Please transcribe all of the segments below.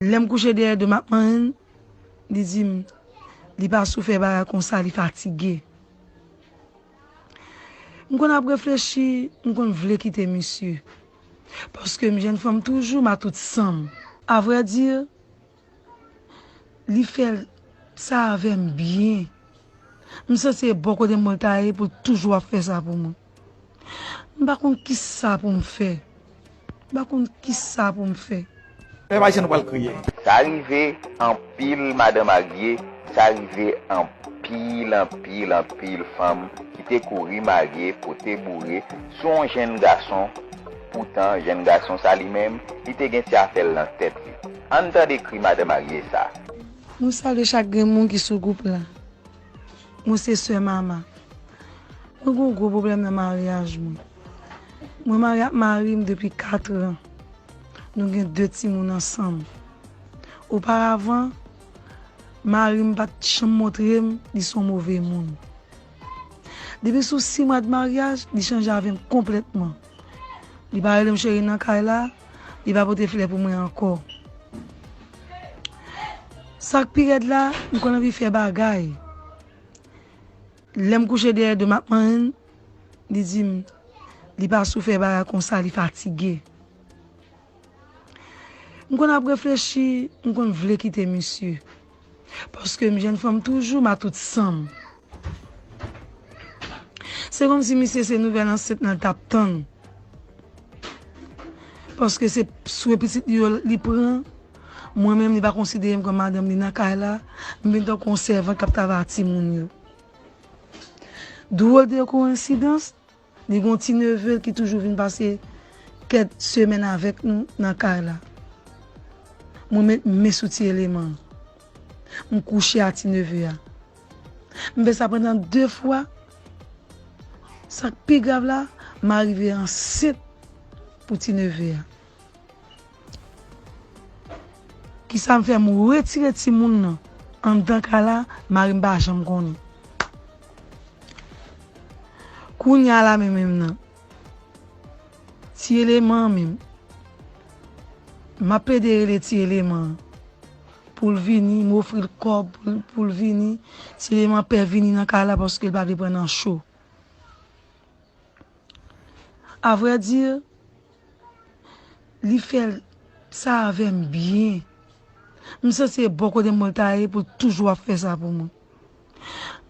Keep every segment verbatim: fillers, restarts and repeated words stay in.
Lè m kouche dèyè do m ap manyen l, li di m li pa sou fè bagay konsa, li fatige. M konn ap reflechi, m konn vle kite misye. Paske m jèn fanm toujou, m a tout san m. Avrèdi, li fè sa avè m byen. M santi se bò kote m mwen ta ye pou l toujou ap fè sa pou mwen. M pa konn kisa pou m fè. M pa konn kisa pou m fè. Pèp ayisyen nou pral kriye. Sa rive anpil madan marye, sa rive anpil, anpil, anpil fanm ki te kouri marye, pote boure sou yon jèn gason. Poutan, jèn gason sa li menm, li te gen ti afè l nan tèt li. Ann tande kri madan marye sa. Mwen salye chak grenn moun ki sou gwoup la. Mwen se sè Mama. Mwen gen yon gwo pwoblèm nan maryaj mwen. Mwen marye ak mari m depi katran. Nou gen de timoun ansanm. Oparavan, mari m pa t janm montre m li se yon move moun. Depi sou sis mwa de maryaj, li chanje avè m konplètman. Li pa rele m cheri nan kay la, li pa pote flè pou mwen ankò. Sa k pi rèd la, m konn anvi fè bagay. Lè m kouche dèyè do m ap manyen l, li di m li pa sou fè bagay konsa, li fatige. M konn ap reflechi, m konn vle kite misye. Paske m jèn fanm toujou, m a tout san m. Se kòmsi misye se nouvèl ansent lan l t ap tann. Paske se swen pitit li yo li pran. Mwen menm, li pa konsidere m kòm madanm li nan kay la. M vin tankou yon sèvant k ap travay ak timoun yo. Dwòl de koyensidans, li gen yon ti neve l ki toujou vin pase kèk semèn avèk nou nan kay la. Mwen met men sou ti eleman an. M kouche a ti neve a. M fè sa pandan de fwa. Sa k pi grav la, m arive ansent pou ti neve a. Kisa m fè? M retire timoun nan anndan kay la, mari m pa janm konnen. Kounye a la menm menm nan, ti eleman an menm, m ap plede rele ti eleman an pou l vini, m ofri l kòb pou l, pou l vini. Ti eleman pè vini nan kay la paske l pa vle pran nan cho. Avrèdi, li fè sa avè m byen. M santi se bò kote m mwen l ta ye pou l toujou ap fè sa pou mwen.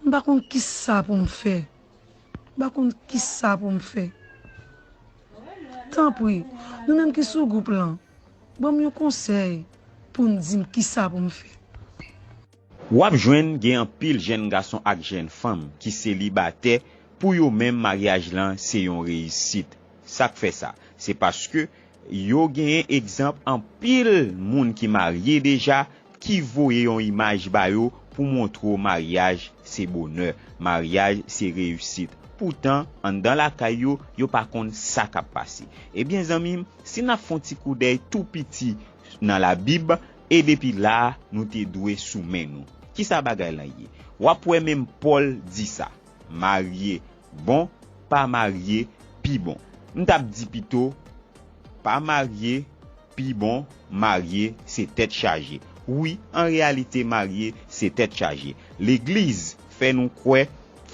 M pa konn kisa pou m fè. M pa konn kisa pou m fè. Tanpri, nou menm ki sou gwoup lan, ban m yon konsèy pou n di m kisa pou m fè. W ap jwenn gen anpil jèn gason ak jèn fanm ki selibatè, pou yo menm maryaj lan se yon reyisit. Sa k fè sa? Se paske yo genyen egzanp anpil moun ki marye deja ki voye yon imaj ba yo pou montre w maryaj se bonè, maryaj se reyisit. Poutan, anndan lakay yo, yo pa konn sa k ap pase. Ebyen, zanmi m, si n ap fè yon ti koudèy tou piti nan Labib, e depi la a, nou te dwe sou men nou. Kisa bagay lan ye? W ap wè menm Pòl di sa, marye bon, pa marye pi bon. M t ap di pito, pa marye pi bon, marye se tèt chaje. Wi, an reyalite, marye se tèt chaje. Legliz fè nou kwè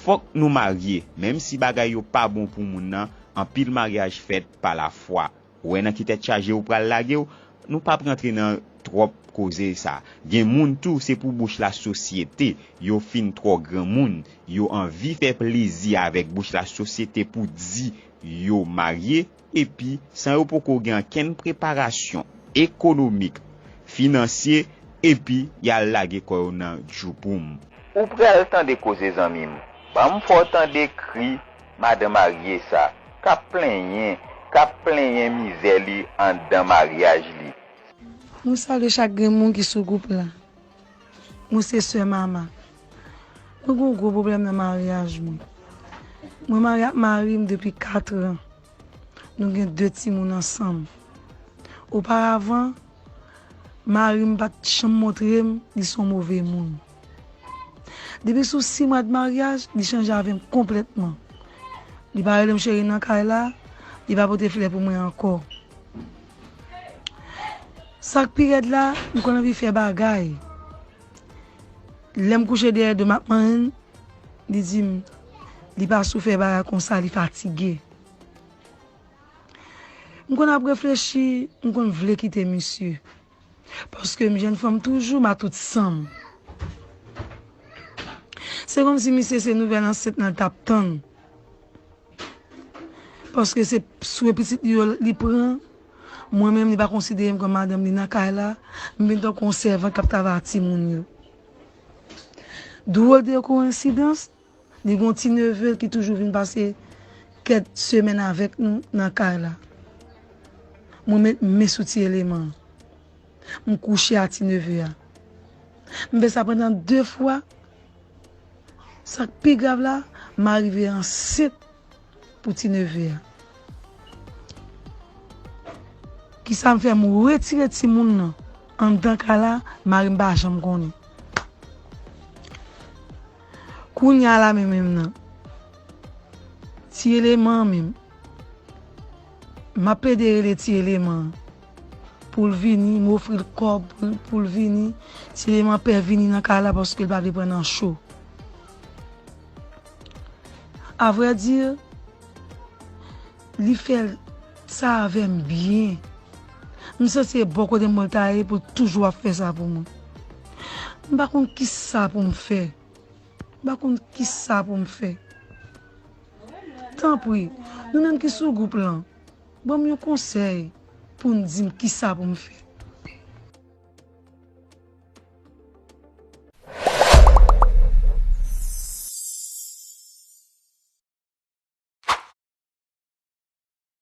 fòk nou marye, menm si bagay yo pa bon pou moun nan, anpil maryaj fèt pa lafwa. Ou wè nan ki tèt chaje ou pral lage w? Nou p ap rantre nan twòp koze sa. Gen moun tou, se pou bouch lasosyete, yo fin twò granmoun, yo anvi fè plezi avèk bouch lasosyete pou di yo marye, epi san yo poko gen ankenn preparasyon ekonomik, finansye, epi y al lage kò yo nan djoupoum. Ou pral tande koze zanmi m. Ban m fè w tande kri madan marye sa, k ap plenyen, k ap plenyen mizè li anndan maryaj li. Mwen salye chak grenn moun ki sou gwoup la. Mwen se sè Mama. Mwen gen yon gwo pwoblèm nan maryaj mwen. Mwen marye ak mari m depi katran. Nou gen de timoun ansanm. Oparavan, mari m pa t janm montre m li se yon move moun. Depi sou sis mwa de maryaj, li chanje avè m konplètman. Li pa rele m cheri nan kay la, li pa pote flè pou mwen ankò. Sa k pi rèd la, m konn anvi fè bagay. Lè m kouche dèyè do m ap manyen l, li di m li pa sou fè bagay konsa, li fatige. M konn ap reflechi, m konn vle kite misye. Paske m jèn fanm toujou, m a tout san m. Se kòmsi misye se nouvèl ansent lan l t ap tann. Paske se swen pitit li yo li pran. Mwen menm, li pa konsidere m kòm madanm li nan kay la. M vin tankou yon sèvant k ap travay ak timoun yo. Dwòl de koyensidans, li gen yon ti neve l ki toujou vin pase kèk semèn avèk nou nan kay la. Mwen met men sou ti eleman an. M kouche a ti neve a. M fè sa pandan de fwa. Sa k pi grav la, m arive ansent pou ti neve a. Kisa m fè? M retire timoun nan anndan kay la, mari m pa janm konnen. Kounye a la menm menm nan, ti eleman an menm, m ap plede rele ti eleman an pou l vini, m ofri l kòb pou l, pou l vini. Ti eleman pè vini nan kay la paske l pa vle pran nan cho. Avrèdi, li fè sa avè m byen. M santi e bò kote m pou l ta ye pou l toujou ap fè sa pou mwen. M pa konn kisa pou m fè. M pa konn kisa pou m fè. Tanpri, nou menm ki sou gwoup lan, ban m yon konsèy pou n di m kisa pou m fè.